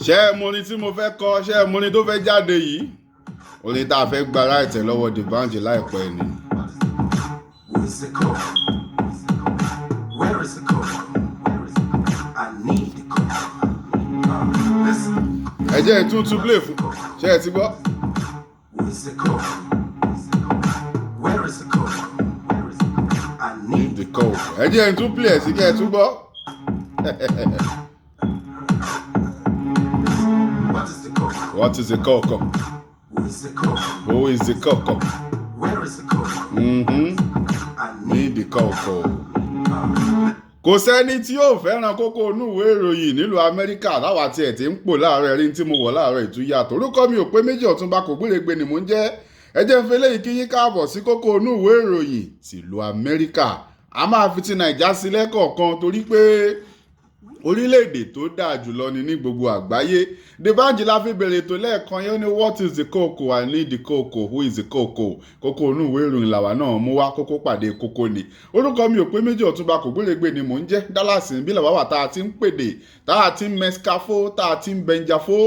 Ṣé ẹ mọ orin tí mo fẹ́ kọ? Ṣé ẹ mọ orin tó fẹ́ jáde yìí? Orin tá a fẹ́ gba láìtẹ̀ lọ́wọ́ D'banj láìpẹ́ ni. Who is the coke? Where is the coke? I need the coke. Listen. Ẹ jẹ́ ẹ tún tún play fún. Ṣé ẹ ti gbọ́? Who is the coke? Where is the coke? I need The coke. Ẹ jẹ́ ẹ tún play ẹ̀ sí kẹ́ ẹ tún gbọ́. What is the coke? What is the coke? Who is the coke? Who is the coke? Where is the coke? I need Need the coke. Kò sẹ́ni tí yóò fẹ́ràn kókó inú ìwé ìròyìn nílùú Amẹ́ríkà láwa tiẹ̀ ti ń pò láàárọ̀ ẹ̀rí tí mo wọ̀ láàárọ̀ ìtúyà torúkọ mi ò pé méjì, Ọ̀túnba kò gbèrègbè ni mò ń jẹ́. Ẹ jẹ́ ń fi eléyìí kí yín káàbọ̀ sí kókó inú ìwé ìròyìn tìlú Amẹ́ríkà. A máa fi ti Nàìjà sí lẹ́kọ̀ọ̀kan torí pé orílẹ̀-èdè tó dáa jùlọ ni ní gbogbo àgbáyé. D'banj la fi bèrè ètò lẹ́ẹ̀kan yẹn, ó ní what is the cocoa? I need the cocoa. Who is the cocoa? Kókó inú ìwé ìròyìn làwa náà mú wá, kókó pàdé kókó ni. Orúkọ mi ò pé méjì, Ọ̀túnba kò gbèrègbè ni mò ń jẹ́. Dallas níbí làwa wà tá a ti ń pèdè, tá a ti ń mẹ́síkáfó, tá a ti ń bẹnjafó.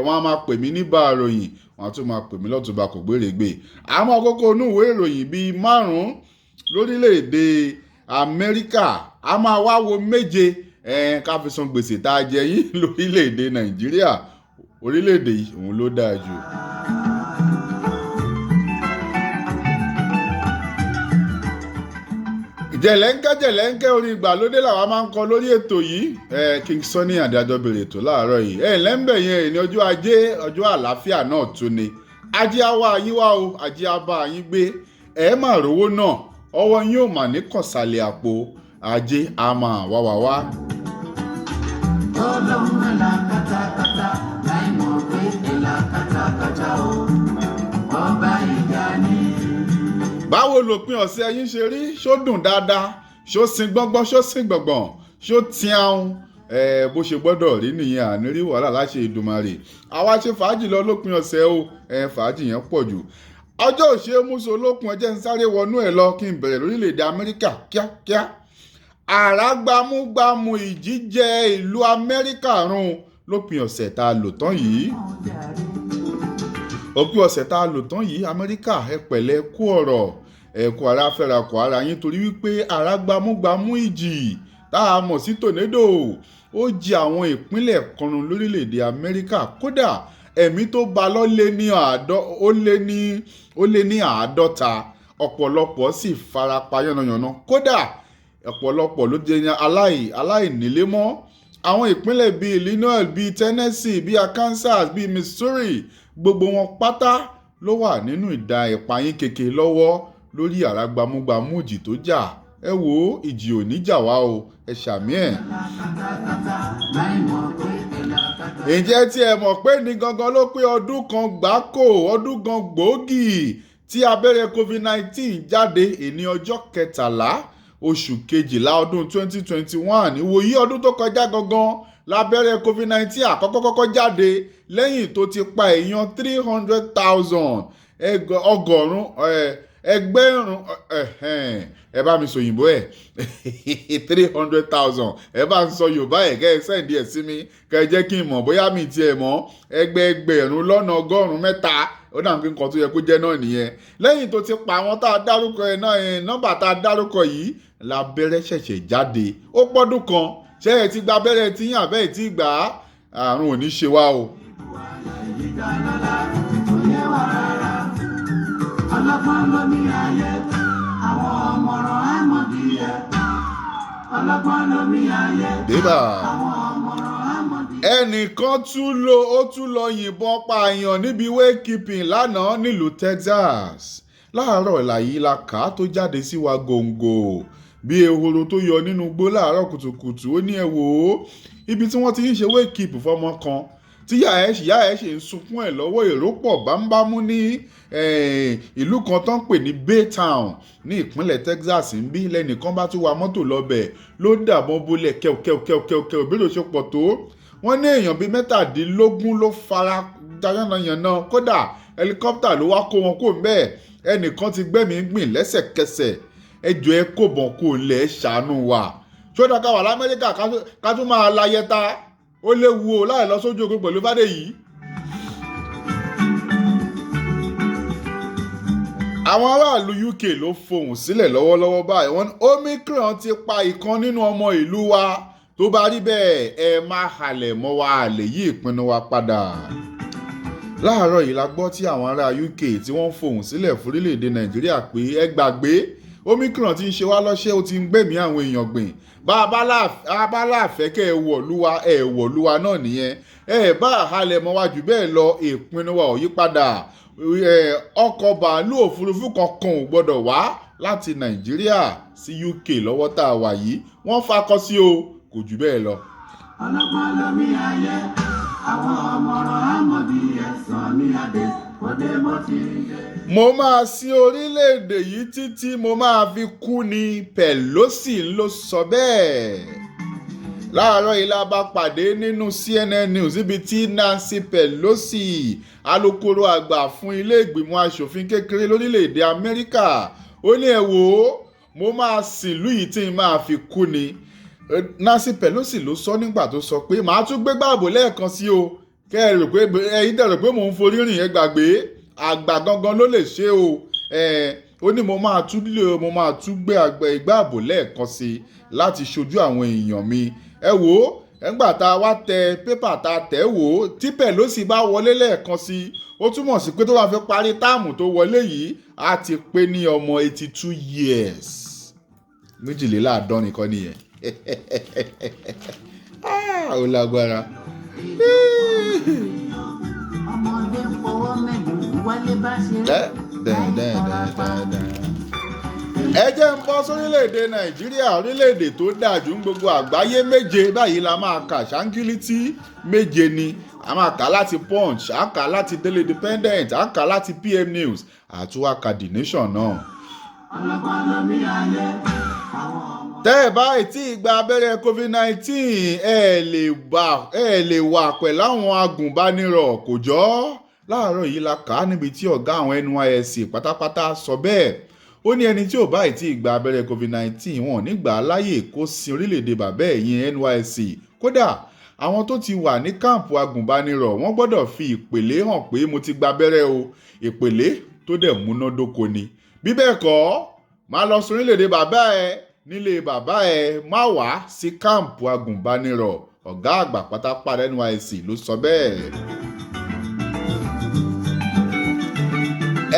Wọ́n á máa pè mí ní bàròyìn, wọ́n á tún máa pè mí lọ́túnba kò gbèrègbè. Àmọ́ kókó inú ìwé ìròyìn bíi márùn-ún lórílẹ̀-èdè Amẹ́ríkà, a máa wá wo méje ká fi san gbèsè tá a jẹ yín lórílẹ̀-èdè Nàìjíríà. Orílẹ̀-èdè yìí òun ló dáa jù. Jẹ̀lẹ́ńkẹ́ jẹ̀lẹ́ńkẹ́ orin ìgbàlódé làwa máa ń kọ lórí ètò yìí. King Sunny Adé bèrè ètò láàárọ̀ yìí. Ẹ lẹ́ńbẹ̀ yẹn ní ọjọ́ ajé, ọjọ́ àlàáfíà náà tún ni. Ajé á wá yín wá o, ajé á bá yín gbé. Ẹ máa rówó náà, ọwọ́ yín ò mà ní kọ̀sàlẹ̀ àpò, ajé á máa wá wá wá. Ọlọ́run ẹ̀la katakata láì mọ̀ pé ẹ̀la katakata o, ọba ìjà ni. Báwo lòpin ọ̀sẹ̀ yín ṣe rí? Ṣó dùn dáadáa? Ṣó sin gbọ́ngbọ́n? Ṣó sin gbọ̀ngbọ̀n? Ṣó tiaun? Bó ṣe gbọ́dọ̀ rí nìyẹn, àní rí wàhálà láṣẹ Èdùmàrè. Àwa ṣe fàájì lọ lópin ọ̀sẹ̀ o, fàájì yẹn pọ̀ jù. Ọjọ́ òṣè múso lókun, ẹ jẹ́ ń sáré wọnú ẹ̀ lọ kí n bẹ̀rẹ̀ lórílẹ̀‐èdè Amẹ́ríkà kíákíá. Àràgbámúgbámú ìjì jẹ ìlú Amẹ́ríkà run lópin ọ̀sẹ̀ tá a lò tán yìí. Òpin ọ̀sẹ̀ tá a lò tán yìí, Amẹ́ríkà, ẹ pẹ̀lẹ́, kú ọ̀rọ̀, ẹ kú ara fẹ́ra kọ́ ara yín torí wípé àràgbámúgbámú ìjì tá a mọ̀ sí tornado ó jí àwọn ìpínlẹ̀ kan run lórílẹ̀‐èdè Amẹ́ríkà. Kódà ẹ̀mí tó ba lọ lé ní ó lé ní 50, ọ̀pọ̀lọpọ̀ sì farapa yánnayànna. Kódà ọ̀pọ̀lọpọ̀ ló jẹ́ aláìnílé mọ́. Àwọn ìpínlẹ̀ bíi Illinois, bíi Tennessee, bíi Arkansas, bíi Missouri, gbogbo wọn pátá ló wà nínú ìdá ìpayín keke lọ́wọ́ lórí àràgbámúgbámú ìjì tó jà. Ẹ wo, ìjì ò ní jà wá o, ẹ ṣàmì ẹ̀. Ǹjẹ́ tí ẹ mọ̀ pé ní gangan ló pé ọdún kan gbáko, ọdún kan gbòógì tí abẹ́rẹ́ COVID-19 jáde, èní ọjọ́ 13 oṣù kejìlá ọdún 2021, ìwòyí ọdún tó kọjá gangan lábẹ́rẹ́ COVID-19 àkọ́kọ́ kọ́kọ́ jáde lẹ́yìn tó ti pa èèyàn 300,000, ọgọ́rùn-ún ẹgbẹ̀rún, ẹ bá mi sọ òyìnbó ẹ̀ 300,000, ẹ bá ń sọ Yorùbá ẹ̀ kẹ́ ẹ send ẹ̀ sí mi kẹ́ ẹ jẹ́ kí n mọ̀ bóyá mi tiẹ̀ mọ̀, ẹgbẹ̀ẹgbẹ̀rún lọ́nà 300,000, ó dà bí nǹkan tó yẹ kó jẹ́ náà nìyẹn. Lẹ́yìn tó ti pa àwọn tá a dárúkọ ẹ̀ náà, nọ́mbà tá a dárúkọ yìí lábẹ́rẹ́ ṣẹ̀ṣẹ̀ jáde. Ó pọ́dún kan, ṣé ẹ ti gba abẹ́rẹ́ tí yín àbẹ́ ẹ̀ tí gbà á? Àrùn ò ní ṣe wá o. Ọlọ́gbọ́n ló ní ayé, àwọn ọmọràn àmọ̀díyẹ. Ọlọ́gbọ́n ló ní ayé, Débà. àwọn ọmọràn àmọ̀díyẹ. Ẹnìkan tún lọ, ó tún lọ yìnbọn pààyàn níbi waykeeping lánàá nílùú Texas. Láàárọ̀ làyí la kà á tó jáde sí wa gòǹgò bí ehoro tó yọ nínú igbó láàárọ̀ kùtùkùtù. Ó ní ẹ wò ó, ibi tí wọ́n ti ń ṣe waykeep fọmọ kan tí ìyá ẹ̀ ṣe ń sunkún ẹ̀ lọ́wọ́, èrò pọ̀ bámúbámú ní ìlú kan tó ń pè ní Baytown ní ìpínlẹ̀ Texas ń bí. Lẹ́nìkan bá tún wa mọ́tò lọ́bẹ̀ ló dàbọn bolẹ̀ kẹ̀kẹ̀kẹ̀kẹ̀kẹ̀ bí ló ṣe pọ̀ tó. Wọ́n ní èèyàn bíi 17 ló fara yánnayànna, kódà helicopter ló wá kó wọn kó mbẹ́. Ẹnìkan ti gbẹ́mìí gbìn lẹ́sẹ̀kẹsẹ̀. Ẹ jọ̀ọ́ ẹ kò bọ̀n kó lẹ̀ ṣàánú wa. Ṣó dáa ká wà l'Amẹ́ríkà ká tún máa la yẹta? Ó léwu o láì lọ sójú ogun pẹ̀lú Fádèyí. Àwọn aráàlú UK ló fohùn sílẹ̀ lọ́wọ́lọ́wọ́ báyìí. Wọ́n ní Omicron ti pa ìkan nínú ọmọ ìlú wa. Tó bá rí bẹ́ẹ̀, ẹ má halẹ̀ mọ́ wa, a lè yí ìpinnu wa padà. Láàárọ̀ yìí la gbọ́ tí àwọn ará UK tí wọ́n ń fohùn sílẹ̀ fórílẹ̀-èdè Nàìjíríà pé ẹ gbàgbé, Omicron ti ń ṣe wá lọ́ṣẹ́, ó ti ń gbẹ̀mí àwọn èèyàn gbìn. Bá a bá láàfẹ́ kẹ́ ẹ wọ̀lúwa, ẹ wọ̀lúwa náà nìyẹn. Ẹ bá halẹ̀ mọ́ wa jù bẹ́ẹ̀ lọ, ìpinnu wa ò yí padà. Ọkọ̀ bàálù òfurufú kankan ò gbọ́dọ̀ wá láti Nàìjíríà sí UK lọ́wọ́ tá a wà yìí. Wọ́n fakọ sí o, kò jù bẹ́ẹ̀ lọ. Ọlọ́gbọ́n lómi ayé, àwọn ọmọràn àmọ̀dí ẹ̀sán ní adé, òde mo ti dé. Mo máa sin orílẹ̀-èdè yìí títí mo máa fi kú ni, Pelosi ló sọ bẹ́ẹ̀. Láàárọ̀ yìí la bá pàdé nínú CNN News níbi tí Nancy Pelosi, alukoro àgbà fún ilé ìgbìmọ̀ asòfin kékeré lórílẹ̀-èdè Amẹ́ríkà, ó ní ẹ wò ó, mo máa sìn ìlú yìí tí n máa fi kú ni. Nancy Pelosi ló sọ nígbà tó sọ pé màá tún gbégbá àbò lẹ́ẹ̀kan sí o, kẹ́ ẹ rò pé ẹ̀yin dẹ̀ rò pé mò ń forí rìn, ẹ gbàgbé, àgbà gangan ló lè ṣe o. Ó ní mo máa tún lé o, mo máa tún gbé ìgbá àbò lẹ́ẹ̀kan sí láti ṣojú àwọn èèyàn mi. Ẹ wò ó, nígbà tá a wá tẹ pépà tá a tẹ̀ wò ó, tí Pelosi bá wọlé lẹ́ẹ̀kan sí, ó túmọ̀ sí pé tó bá fi parí táàmù tó wọlé yìí, á ti pé ní ọmọ 82 years. 72 kọ́ nìyẹn. Ó lágbára. Ọmọdé ń fọwọ́ mẹ́lòó wálé bá ṣe Dẹ́, dẹ́, dẹ́, dẹ́, dẹ́, dẹ́. Ẹ jẹ́ ń bọ́ sórílẹ̀-èdè Nàìjíríà, orílẹ̀-èdè tó dáa jù ń gbogbo àgbáyé. Méje báyìí la máa kà, ṣáńgílítì méje ni a máa kà láti Punch, a kà láti Daily Independent, a kà láti PM News, àtúwàkà The Nation náà. Ọlọ́gbọ́n lómi ayé, àwọn ọmọ. Tẹ́ ẹ bá tí ì gba abẹ́rẹ́ COVID-19, ẹ lè wà pẹ̀lú àwọn agùnbánirọ̀ kò jọ́. Láàárọ̀ yìí la kà á níbi tí ọ̀gá àwọn NYSC pátápátá sọ bẹ́ẹ̀. Ó ní ẹni tí ò bá tí ì gba abẹ́rẹ́ COVID-19 wọn ò ní gbà á láàyè kó sin orílẹ̀-èdè bàbá ẹ̀yìn NYSC. Kódà àwọn tó ti wà ní káàmpù agùnbánirọ̀ wọ́n gbọ́dọ̀ fi ìpele hàn pé mo ti gba abẹ́rẹ́ o, ìpele tó dẹ̀ múnádóko ni. Bí bẹ́ẹ̀ kọ́, máa lọ sin orílẹ̀-èdè bàbá ẹ nílé bàbá ẹ, má wá sí káàmpù agùnbánirọ̀. Ọ̀gá àgbà pátápátá NYSC ló sọ bẹ́ẹ̀.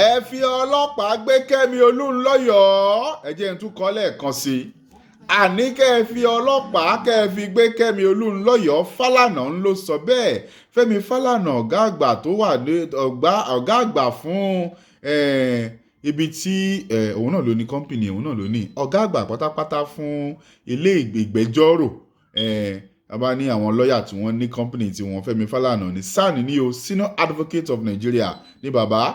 Ẹ fi ọlọ́pàá gbé Kẹ́mi Olúnlọ́yọ̀ọ́, ẹ jẹ́ n tún kọ́ lẹ́ẹ̀kan sí i. Àní kẹ́ ẹ fi ọlọ́pàá kẹ́ ẹ fi gbé Kẹ́mi Olúnlọ́yọ̀ọ́, Fálànà ń ló sọ bẹ́ẹ̀. Fẹ́mi Fálànà, ọ̀gá àgbà tó wà ní ọ̀gá àgbà fún ibi tí òun náà ló ní kọ́mpìnì, òun náà ló ní ọ̀gá àgbà pátápátá fún ilé ìgbẹ́jọ́rò. A bá ní àwọn lọ́ọ̀yà tí wọ́n ní kọ́mpìnì tí wọ́n, Fẹ́mi Fálànà ní SAN ní o, Senior Advocate of Nigeria ní bàbá.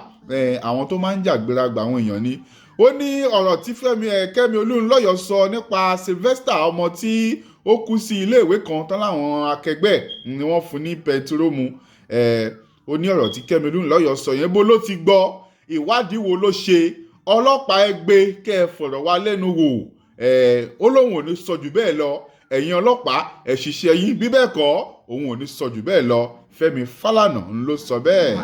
Àwọn tó máa ń jàgbéragbà àwọn èèyàn ni. Ó ní ọ̀rọ̀ tí Kẹ́mi Olúnlọ́yọ̀ọ́ sọ nípa Sylvester, ọmọ tí ó kú sí iléèwé kan tán láwọn akẹgbẹ́ ni wọ́n fún ní pẹtirómù. Ó ní ọ̀rọ̀ tí Kẹ́mi Olúnlọ́yọ̀ọ́ sọ yẹn, bó ló ti gbọ́, ìwádìí wo ló ṣe, ọlọ́pàá ẹ gbé kẹ́ ẹ fọ̀rọ̀ wá lẹ́nu wò. Ó lóun ò ní sọ jù bẹ́ẹ̀ lọ, ẹ̀yin ọlọ́pàá ẹ ṣiṣẹ́ yín, bí bẹ́ẹ̀ kọ́ òun ò ní sọ jù bẹ́ẹ̀ lọ. Fẹ́mi Fálànà ń ló sọ bẹ́ẹ̀.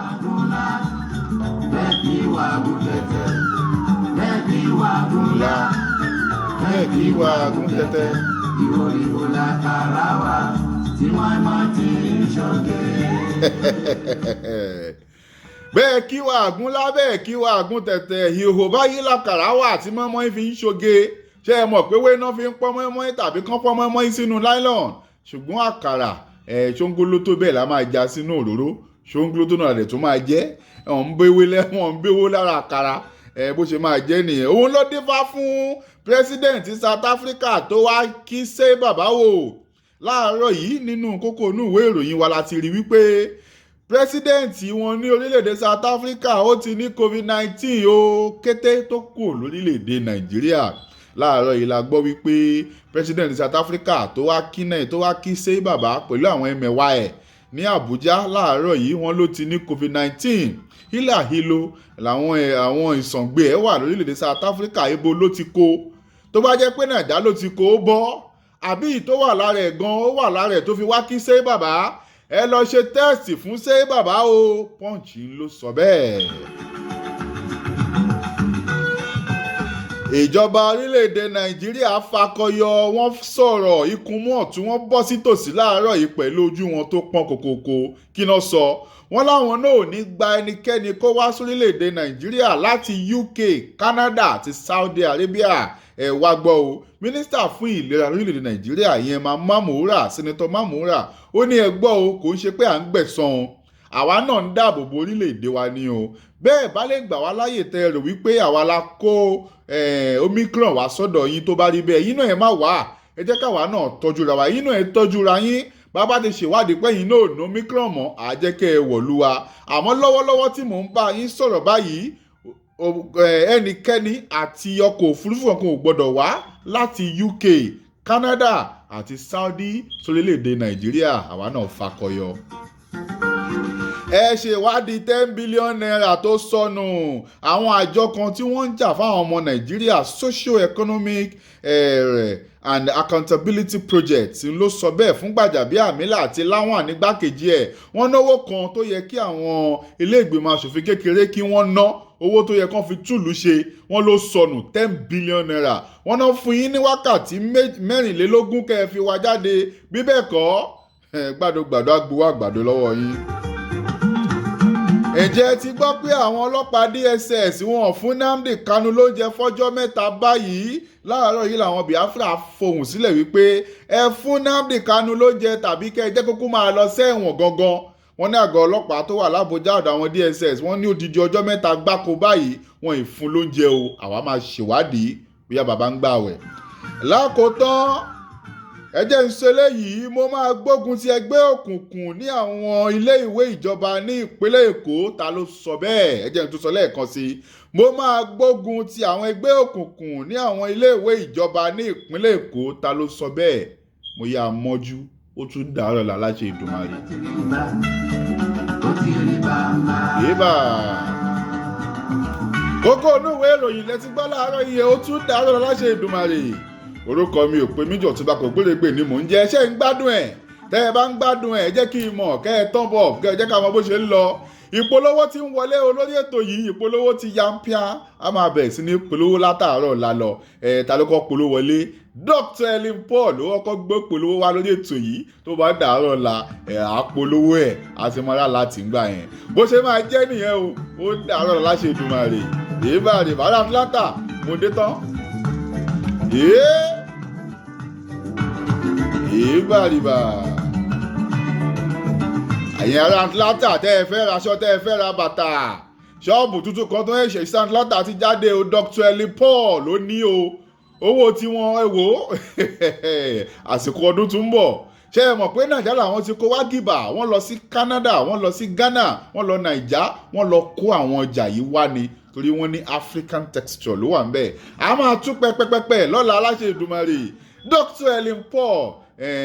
Bẹ́ẹ̀ kí wà gún tẹ́tẹ́. Ìwòrìwò làkàrà wà tí wọ́n máa ti ń ṣoge. Bẹ́ẹ̀ kí wà gún lábẹ́ kí wà gún tẹ̀tẹ̀, ìhò báyìí làkàrà wà tí mọ́mọ́ fi ń ṣoge. Ṣé ẹ mọ̀ pé wéná fi ń pọ́n mọ́mọ́ tàbí kán pọ́n mọ́mọ́ sínú nylon? Ṣùgbọ́n àkàrà ṣóńgóló tó bẹ́ẹ̀ la máa já sínú òróró, ṣóńgóló tó náà rẹ̀ tó máa jẹ́. Wọ́n ń béwé lẹ́, wọ́n ń béwó lára àkàrà, bó ṣe máa jẹ́ nìyẹn. Òun ló dífá fún president South Africa tó wá kí ṣe bàbá wò láàárọ̀ yìí. Nínú kókó inú ìwé ìròyìn wa la ti rí wípé president wọn ní orílẹ̀-èdè South Africa ó ti ní COVID-19 o, kété tó kù lórílẹ̀-èdè Nàìjíríà. Láàárọ̀ yìí la gbọ́ wípé president South Africa tó wá kí náà, tó wá kí ṣe bàbá pẹ̀lú àwọn ẹmẹ̀wà ẹ̀ ní Àbújá láàárọ̀ yìí, wọ́n ló ti ní COVID-19. Hílàhílo làwọn àwọn ìsàngbé ẹ̀ wà lórílẹ̀-èdè South Africa, ibo ló ti kó? Tó bá jẹ́ pé Nàìjà ló ti kó, ó bọ́. Àbí tó wà lára ẹ̀ gan, ó wà lára ẹ̀ tó fi wá kí ṣé bàbá? Ẹ lọ ṣe test fún ṣé bàbá o. Punch ló sọ bẹ́ẹ̀. Ìjọba orílẹ̀-èdè Nàìjíríà fakọyọ, wọ́n sọ̀rọ̀ ikùn mú ọ̀tún, wọ́n bọ́ sí tòsí láàárọ̀ yìí pẹ̀lú ojú wọn tó pọ́n kòkòkò. Kí náà sọ? Wọ́n láwọn náà ò ní gba ẹnikẹ́ni kó wá sórílẹ̀-èdè Nàìjíríà láti UK, Canada àti Saudi Arabia. Ẹ wá gbọ́ o, mínísítà fún ìlera orílẹ̀-èdè Nàìjíríà ìyẹn Mamura, Senator Mamura, ó ní ẹ gbọ́ o, kò ń ṣe pé à ń gbẹ̀san o, àwa náà ń dáàbò bo orílẹ̀-èdè wa ni o. Bẹ́ẹ̀ bá lè gbà wá láyè tẹ́ ẹ rò wípé àwa la kó Omicron wá sọ́dọ̀ yín, tó bá rí bẹ́ẹ̀, yín náà ẹ má wá, ẹ jẹ́ káwa náà tọ́jú ra wa, yín náà ẹ tọ́jú ra yín. Bàbá ti ṣèwádìí pé yín náà ò ní Omicron mọ́, à jẹ́ kẹ́ ẹ wọ̀lú wa. Àmọ́ lọ́wọ́lọ́wọ́ tí mò ń bá yín sọ̀rọ̀ báyìí, ẹnikẹ́ni àti ọkọ̀ òfurufú kankan ò gbọ́dọ̀ wá láti UK, Canada àti Saudi sórílẹ̀-èdè Nàìjíríà. Àwa náà fakọyọ. Ẹ ṣèwádìí ₦10 billion tó sọnù. Àwọn àjọ kan tí wọ́n ń jà fáwọn ọmọ Nàìjíríà, Socio-Economic and Accountability Project, ló sọ bẹ́ẹ̀ fún Gbàjàbíàmílà àti Lawan nígbàkejì ẹ̀. Wọ́n náwó kan tó yẹ kí àwọn ilé ìgbìmọ̀ asòfin kékeré kí wọ́n ná, owó tó yẹ kán fi túlù ṣe, wọ́n ló sọnù, ₦10 billion. Wọ́n náà fún yín ní wákàtí 24 kẹ́ ẹ fi wá jáde, bí bẹ́ẹ̀ kọ́, gbàdógbàdó agbowó àgbàdo lọ́wọ́ yín. Ǹjẹ́ ti gbọ́ pé àwọn ọlọ́pàá DSS wọn fún Nnamdi Kanu lóúnjẹ fọ́jọ́ 3 báyìí? Láàárọ̀ yìí làwọn Biafra fohùn sílẹ̀ wípé ẹ fún Nnamdi Kanu lóúnjẹ tàbí kẹ́ ẹ jẹ́ kókó máa lọ sẹ́wọ̀n gangan. Wọ́n ní àgọ́ ọlọ́pàá tó wà l'Ábújá ọ̀dọ̀ àwọn DSS, wọ́n ní odidi ọjọ́ 3 gbáko báyìí wọ́n ì fún lóúnjẹ o. Àwa máa ṣèwádìí bóyá bàbá ń gbààwẹ̀. Lákòótán, ẹ jẹ́ ń ṣe léyìí, mo máa gbógun ti ẹgbẹ́ òkùnkùn ní àwọn ilé ìwé ìjọba ní ìpínlẹ̀ Èkó. Ta ló sọ bẹ́ẹ̀? Ẹ jẹ́ ń tún sọ lẹ́ẹ̀kan sí i. Mo máa gbógun ti àwọn ẹgbẹ́ òkùnkùn ní àwọn ilé ìwé ìjọba ní ìpínlẹ̀ Èkó. Ta ló sọ bẹ́ẹ̀? Mo yá a mọ́jú, ó tún dàárọ̀ là láṣẹ Èdùmàrè. Yéèbà. Kókó inú ìwé ìròyìn lẹ́tí gbọ́ láàárọ̀ yìí, ó tún dàárọ̀ là láṣẹ Èdùmàrè. Orúkọ mi ò pé méjì, Ọ̀túnba kò gbèrègbè ni mò ń jẹ́. Ṣé ń gbádùn ẹ̀? Tẹ́ ẹ bá ń gbádùn ẹ̀, jẹ́ kí n mọ̀, kẹ́ ẹ tán bọ̀, kẹ́ ẹ jẹ́ ká mọ bó ṣe ń lọ. Ìpolówó ti ń wọlé olórí ètò yìí, ìpolówó ti yampia, a máa bẹ̀rẹ̀ sí ní polówó látàárọ̀ lálọ. Ẹ̀ ta ló kọ́ polówó wọlé? Dr. Ellen Paul ló kọ́kọ́ gbé polówó wá lórí ètò yìí. Tó bá dàárọ̀ la ẹ̀ á polówó ẹ̀, á ti mọ́ra láti ń gbà yẹn. Bó ṣe máa jẹ́ nìyẹn o, ó dàárọ̀ láṣẹ Èdùmàrè. Èébà rè bàrà Atlanta, mo dé tán. Ìbàrìbà àyìn ará Atlanta tẹ́ ẹ fẹ́ ra aṣọ, tẹ́ ẹ fẹ́ ra bàtà, ṣọ́ọ̀bù tuntun kan tó ń ṣe sí Atlanta ti jáde o. Dr. Ellen Paul ló ní o, owó tiwọn ẹ wò ó, àsìkò ọdún tún ń bọ̀. Ṣé ẹ mọ̀ pé Nàìjíríà làwọn ti kó wá gìbà, wọ́n lọ sí Canada, wọ́n lọ sí Ghana, wọ́n lọ Nàìjà, wọ́n lọ kó àwọn ọjà yìí wá ni, torí wọ́n ní African texture ló wà ń bẹ̀. A máa tún pẹ́pẹ́pẹ́pẹ́ lọ́la aláṣẹ Èdùmàrè. Dr. Ellen Paul,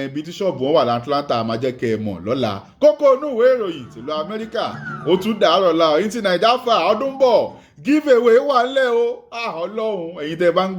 ibi tí ṣọ́ọ̀bù wọn wà ní Atlanta, máa jẹ́ kẹ́ ẹ mọ̀ lọ́la. Kókó inú ìwé ìròyìn tìlú Amẹ́ríkà, ó tún dàárọ̀ la. Ẹ̀yin tí Nàìjà fà, ọdún bọ̀, give away wà ńlẹ̀ o. Ọlọ́run, ẹ̀yin tẹ́ bá ń